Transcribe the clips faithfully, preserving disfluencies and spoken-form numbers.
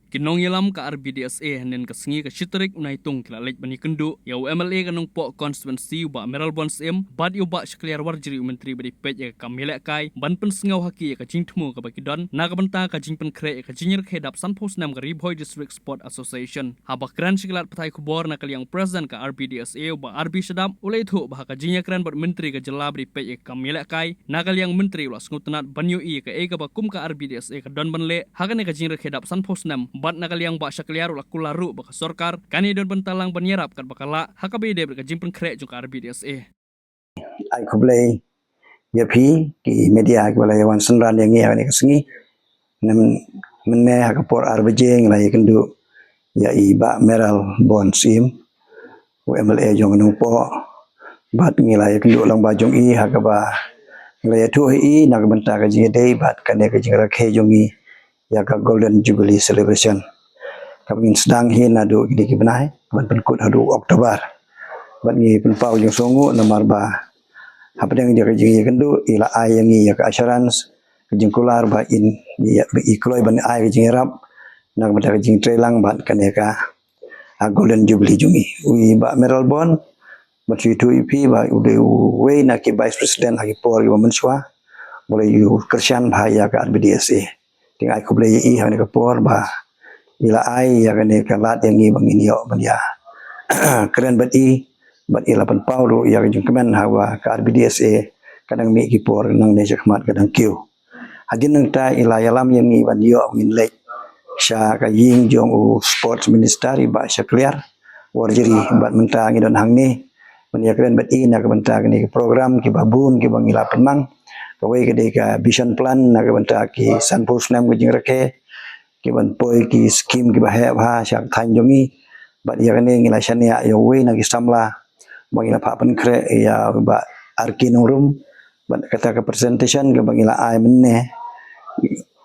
Ki nongïalam ka R B D S A hynnin ka sngi ka shi tarik u Naitung ki la leit ban ïakynduh ïa u M L A ka Nongpoh constituency u Bah Mayralborn Syiem bad ïa u Bah Shakliar Warjri u Myntri ba dei peit ïa ka kam ïalehkai ban pynsngew ha ki ïa ka jingthmu kaba ki don na ka bynta ka jingpynkhreh ïa ka jingrakhe dap sanphew snem ka Ri Bhoi District Sport Association. Haba kren sha ki lad pathai khubor na ka liang u President ka R B D S A u Bah R B Shadap u la ïathuh ba ha ka jingïakren bad Myntri ka jylla ba dei peit ïa ka kam ïalehkai, na ka liang Myntri u la sngewtynnat ban ïohi ïa kaei kaba kum ka R B D S A ka don ban leh ha kane ka jingrakhe dap sanphew snem bad na ka liang Bah Shakliar u la kular ruh ba ka sorkar kan ïadon bynta lang ban ïarap katba ka lah ha kaba ïadei bad ka jingpynkhreh jong ka R B D S A. Ai khublei ïa phi ki media kiba la ïa wan synran ïa ngi ha kane ka sngi. Mynne ha ka por ar baje ngi la ïakynduh ïa i Bah Mayralborn Syiem, u M L A jong Nongpoh, bad ngi la ïakynduh lang bad jong i ha kaba ngi la ïathuh ïa i na ka bynta ka jingïadei bad kane ka jingrakhe jong i ïa ka Golden Jubilee Celebration kaba ngin sdang hi naduh kine ki bnai ban pynkut haduh October. Bad ngi pynpaw jingsngewnguh namar ba hapdeng jong ka jingïakynduh i la ai ïa ngi ïa ka assurance, ka jingkular ba in, ïa, ba i kloi ban ai ka jingïarap na ka bynta ka jingtreilang bad kane ka, a, Golden Jubilee jong i. U i Bah Mayralborn, ban shu ïathuh ïa phi ba u dei uwei na ki Vice President ha ki por kiba mynshuwa ba la ïa kyrshan bha ïa ka R B D S A. Te nga ai khublei ïa i ha kane ka por ba i la ai ïa kane ka lad ïa ngi ba ngin ïoh ban ïa kren bad i, bad i la pynpaw ruh ïa ka jingkmen ha kaba ka R B D S A ka dang mih ki por nangne shakhmat ka dang kiew. Hadien nangta i la ïalam ïa ngi ban ïoh ngin leit sha ka ïing jong u Sports Minister i Bah Shakliar Warjri, bad mynta ngi don hangne ban ïakren bad i na ka bynta kane ka program kiba bun kiba ngi la pynmang. Kawei ka dei ka vision plan na ka bynta ki sanphew snem ka jingrakhe, ki ban poi ki skim kiba heh bha sha ka thaiñ jong ngi. Bad ïa kane ngi la shaniah ïa uwei na ki samla ba ngi la phah pynkhreh, ïa u Bah R K Nongrum. Bad kata ka presentation kaba ngi la ai mynne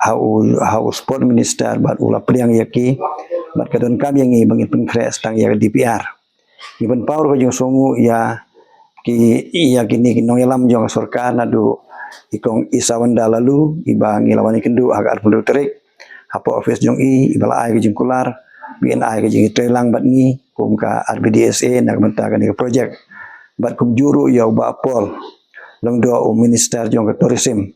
ha u, ha u Sport Minister bad u la pdiang ïa ki. Bad ka donkam ïa ngi ba ngin pynkhreh tang ïa ka D P R. Ngi pynpaw ruh ka jingsngewnguh ïa ki, ïa kine ki nongïalam jong ka sorkar naduh i Kong Isawanda Laloo, iba ngi la wan ïakynduh ha ka arphew tarik hapoh office jong i, iba la ai ka jingkular ba in ai ka jingtreilang bad ngi kum ka R B D S A na ka bynta kane ka project. Bad kumjuh ruh ïa u Bah Paul Lyngdoh, u Minister jong ka Tourism,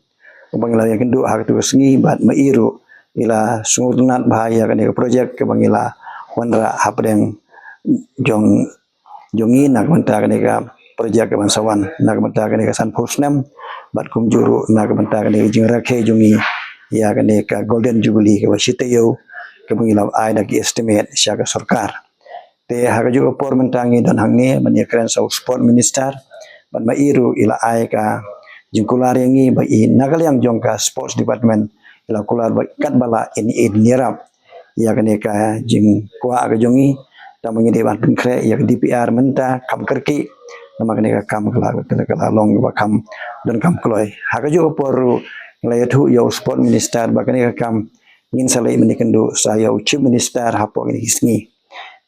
uba ngi la ïakynduh ha katu ka sngi, bad ma i ruh i la sngewtynnat bha ïa kane ka project kaba ngi la wanrah hapdeng jong, jong ngi na ka bynta kane ka project kaban sa wan na ka bynta kane ka sanphew snem, bad kumjuh ruh na ka bynta kane ka jingrakhe jong ngi ïa kane ka Golden Jubilee kaba shi taïew kaba ngi la ai da ki estimate sha ka sorkar. Te ha kajuh ka por mynta ngi don hangne ban ïakren sha u Sport Minister, bad ma i ruh i la ai ka jingkular ïa ngi ba i na ka liang jong ka Sports Department i la kular ba katba lah in, in ïarap ïa kane ka jingkwah ka jong ngi. Tang ba ngi dei ban pynkhreh ïa ka D P R mynta kham kyrkieh, namar kane ka kam ka la, ka la, ka la long ba kham donkam kloi. Ha kajuh ka por ruh ngi la ïathuh ïa u Sport Minister ba kane ka kam ngin sa leit ban ïakynduh sa ïa u Chief Minister hapoh kine ki sngi.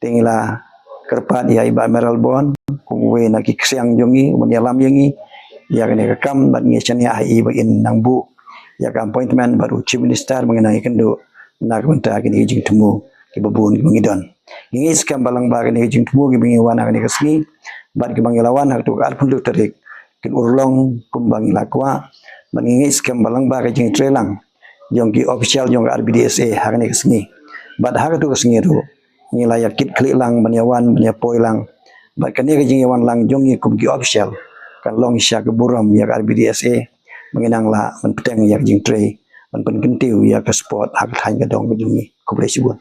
Te ngi la kyrpad ïa i Bah Mayralborn kum uwei na ki ksiang jong ngi, uban ïalam ïa ngi ïa kane ka kam, bad ngi shaniah ha i ba in nang buh ïa ka appointment bad u Chief Minister ba ngin nang ïakynduh na ka bynta kine ki jingthmu kiba bun kiba ngi don. Ngi ngeit skhem ba lyngba kine ki jingthmu kiba ngi wan ha kane ka sngi bad kiba ngi la wan ha katu ka arphew tarik kin urlong kumba ngi la kwah. Bad ngi ngeit skhem ba lyngba ka jingtreilang jong ki official jong ka R B D S A ha kane ka sngi, bad ha katu ka sngi ruh ngi la ïa kit khlieh lang ban ïa wan ban ïa poi lang. Bad kane ka jingïawan lang jong ngi kum ki official kan long sha ka burom ïa ka R B D S A ba ngin nang lah ban bteng ïa ka jingtrei ban pynkyntiew ïa ka sport ha ka thaiñ ka dong ka jong ngi. Khublei shibun.